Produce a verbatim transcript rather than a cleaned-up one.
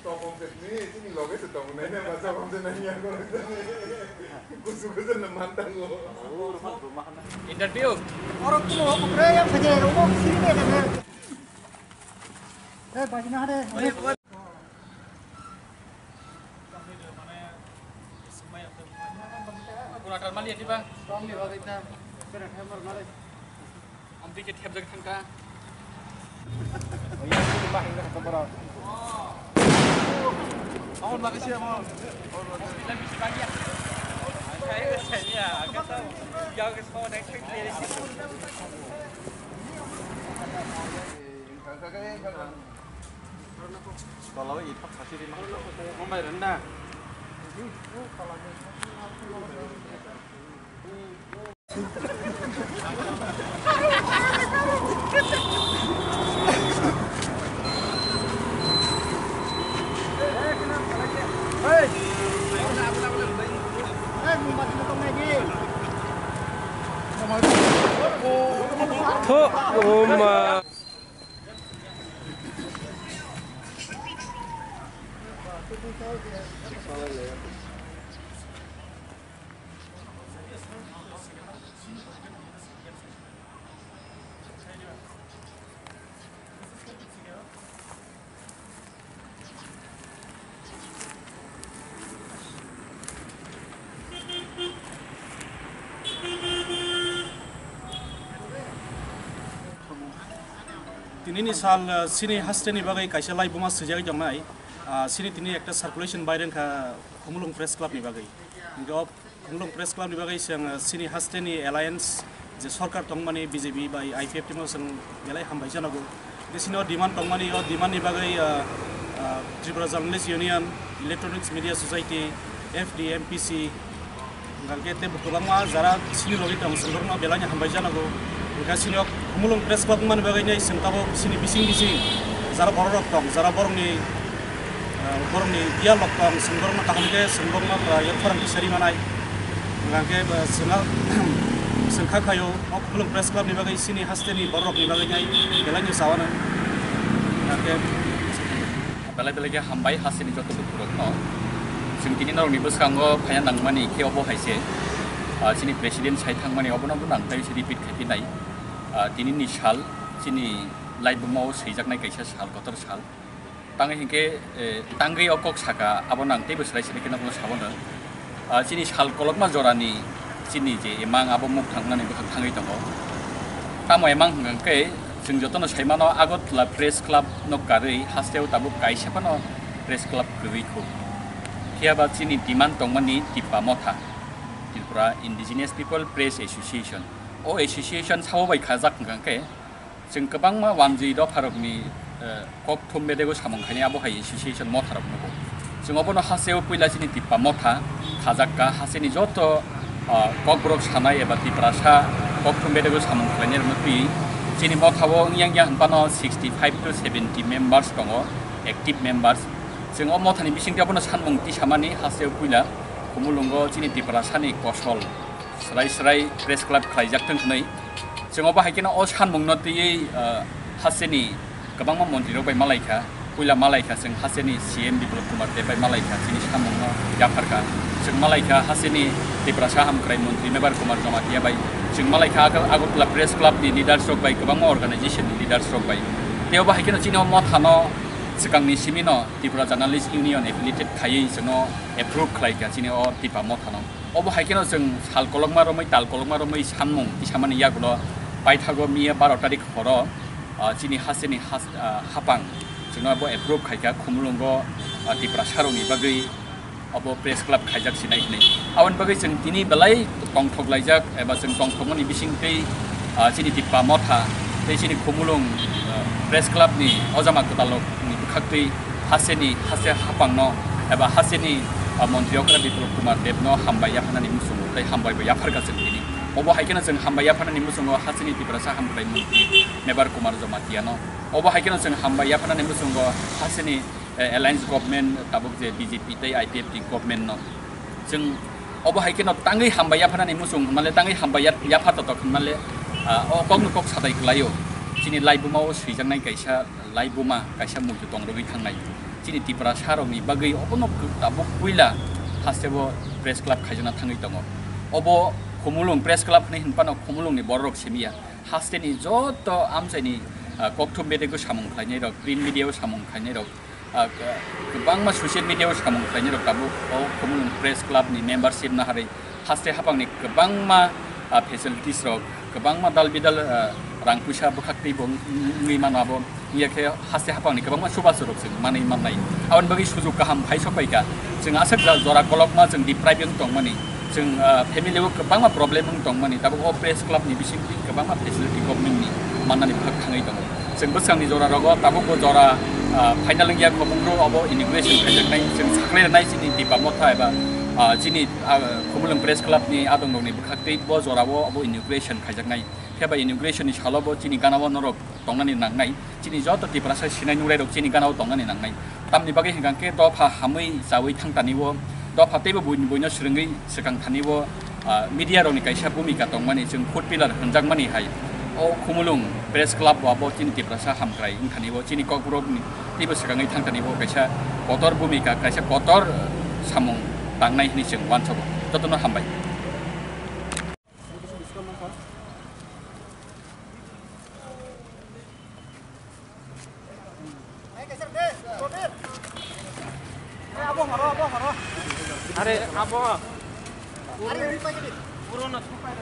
Tokong se ni, chini loge se tong nai na, ba tokong se nai ya ko. Kusu kusu na man tango. Interview. Oro tu ro ko bre ya phaje ro ko sini de de. Eh, bajna hade. Kuna tarmali ya tiba. Amtwi khe thepjak thangkha. Hospital bisi bangya. Tho, oma. Tinini sal, ah, chini hasteni bagwi kaisa laibuma swijagwi tongnai. Ah, chini tini ekta circulation bai rwngkha Khumulwng Press Club ni bagwi. Hingke o Khumulwng Press Club ni bagwi chwng, ah, chini hasteni alliance je sorkar tongmani B J P bai I P F T no chwng belai hambai janogo. Hingke chini o demand tongmani, o demand ni bagwi, ah, ah, Tripura Journalist Union, Electronics Media Society, F D M P C, hingke tei bo kwbangma jara chini logi tong chwng borokno belai ni hambai janogo. Hingke chini o Khumulwng Press Club wngmani bagwi nai chwng tabuk chini bising bising jara borok rok tong, jara borokni, ah, borokni iyar rok tong, chwng borokno kaham khe chwng borokno, ah, yakphorang tisari manai. Hingke, ah, chwng, chwng kha khaio o Khumulwng Press Club ni bagwi chini hasteni borok rok ni bagwi nai belai no chawano. Hingke belai belai khe hambai hasteni joto bukhuk rokno. Chwng tini norokni bwskango phaina nangmani khe obo hai se, ah, chini president sai thangmani obono bo nang tai se repeat khai phinai. Ah, tini ni sal chini laibuma o swijaknai kaisa sal, kotor sal. Tangwi hinkhe, eh, tangwi o kok saka, abo nang teibo swlai swlai khe nokno sabo no. Ah, chini sal kolokma jorani chini je emang abo muk thangmani bwkhak thangwi tongo. Tamo emang hwnkha khe chwng jotono sai mano Agartala Press Club no karwi hasteo tabuk kaisa phano Press Club kwrwi kho. Phiya ba chini demand tongmani Tippa Motha, Tripura Indigenous People Press Association. O association sabo bai khajak hwnkha khe, chwng kwbangma wanjwi dopharokni, eh, kok thum bedego samung khainai, abo hai association motharok nugo. Chwng obono hasteo puila chini Tippa Motha khajak kha, hasteni joto, ah, kokborok sanai eba Tiprasa kok thum bedego samung khlainai rokno twi chini mothao wngya wngya hwnphano sixty five to seventy members tongo, active members. Chwng o mothani bisingtwi abono sanmung tisamani hasteo puila Khumulwngo chini Tiprasani kosol swrai swrai press club khlaijak thung hwnwi. Chwng obo hai kheno o sanmungno twiwi, ah, hasteni kwbangma montrirok bai malaikha. Puila malaikha chwng hasteni C M Biplab Kumar Deb bai malaikha, chini samungno yapharkha. Chwng malaikha hasteni Tiprasa hamkrai montri Mebar Kumar Jamatia bai. Chwng malaikha Agar-, Agartala Press Club ni leaders rok bai, kwbangma organization ni leaders rok bai. Tei obo hai kheno chini o mothano swkangni simino Tripura Journalist Union affiliated khaiwi chwngno approve khlaikha chini o Tippa Mothano. Obo hai kheno chwng sal kolokma romwi, tal kolokma romwi sanmung tisamani yagulo paithago miya baro tarik horo, ah, chini hasteni has-, ah, hapang chwngno abo approve khaikha Khumulwngo, ah, Tiprasarokni bagwi abo press club khaijak sinai hinwi. Aboni bagwi chwng tini belai tongthok laijak eba chwng tongthokmani bisingtwi, ah, chini Tippa Motha tei chini Khumulwng, ah, press club ni ojama kwtalrokni bwkhaktwi hasteni, haste hapangno eba hasteni, ah, montri okra Biplab Kumar Debno hambai yapharnani muchungo tei hambai bo yapharkha chwng tini. Obo hai kheno chwng hambai yapharnani muchungo hasteni Tiprasa hamkrai montri Mebar Kumar Jamatiano. Obo hai kheno chwng hambai yapharnani muchungo hasteni, eh, alliance government tabuk je B J P tei I P F T government no. Chwng obo hai kheno tangwi hambai yapharnani muchung hwnmale, tangwi hambai ya-, yaphar totok hwnmale, ah, o kokno kok sadai kwlaio. Chini laibuma o swijaknai kaisa laibuma, kaisa muitu tongrogwi thangnai. Chini Tiprasa rokni bagwi obono tabuk puila haste bo press club khaijakna thangwi tongo. Obo Khumulwng press club hwnwi hwnphano Khumulwngni bororok simiya. Hasteni joto amchaini, ah, kokthum bedekgo samung khlainairok, print media o samung khlainairok, ah, kwbangma social media o samung khlainairok tabuk o Khumulwng press club ni membership naharwi haste haphangni kwbangma, ah, facilities rok, kwbangma dal bidal, ah, rang puisa bwkhak twi bo wng-, wng-, wngwi mano abo. Wngya khe haste haphangni kwbangma chubachu rok chwng manwi mannai. Aboni bagwi sujuk kaham phai sok pai kha. Chwng aswk ja-, jora kolokma chwng deprive wng tongmani, chwng, ah, family o kwbangma problem wng tongmani, tabuk o press club ni bisingtwi kwbangma facility government ni mannani bwkhak thangwi tongo. Chwng bwskangni jora rogo tabuk bo jora, ah, final wngya, khobung rok obo inauguration khaijaknai, chwng saklai rwnai chini Tipra Motha eba, ah, chini, ah, Khumulwng Press Club ni adong rokni bwkhak twi bo jora o obo inauguration khaijaknai. Phiya ba inauguration ni salo bo chini gana o norok tongnani nangnai. Chini joto Tiprasa sinai nungrai rok chini gana o tongnani nangnai. Tamni bagwi hwnkha khe dopha hamwi chawi thang tani o, dopha teibo buini buino swrwngwi swkang thani o, ah, media rokni kaisa bhumika tongmani, chwng fourth pillar hwnjakmani hai. O Khumulwng Press Club o abo chini Tiprasa hamkrai wng thani o, chini Kokborok ni teibo swkangwi thang tani o kaisa kotor bhumika, kaisa kotor samung tangnai hwnwi chwng uansago. Jotono hambai. Are abo. Puro na supai.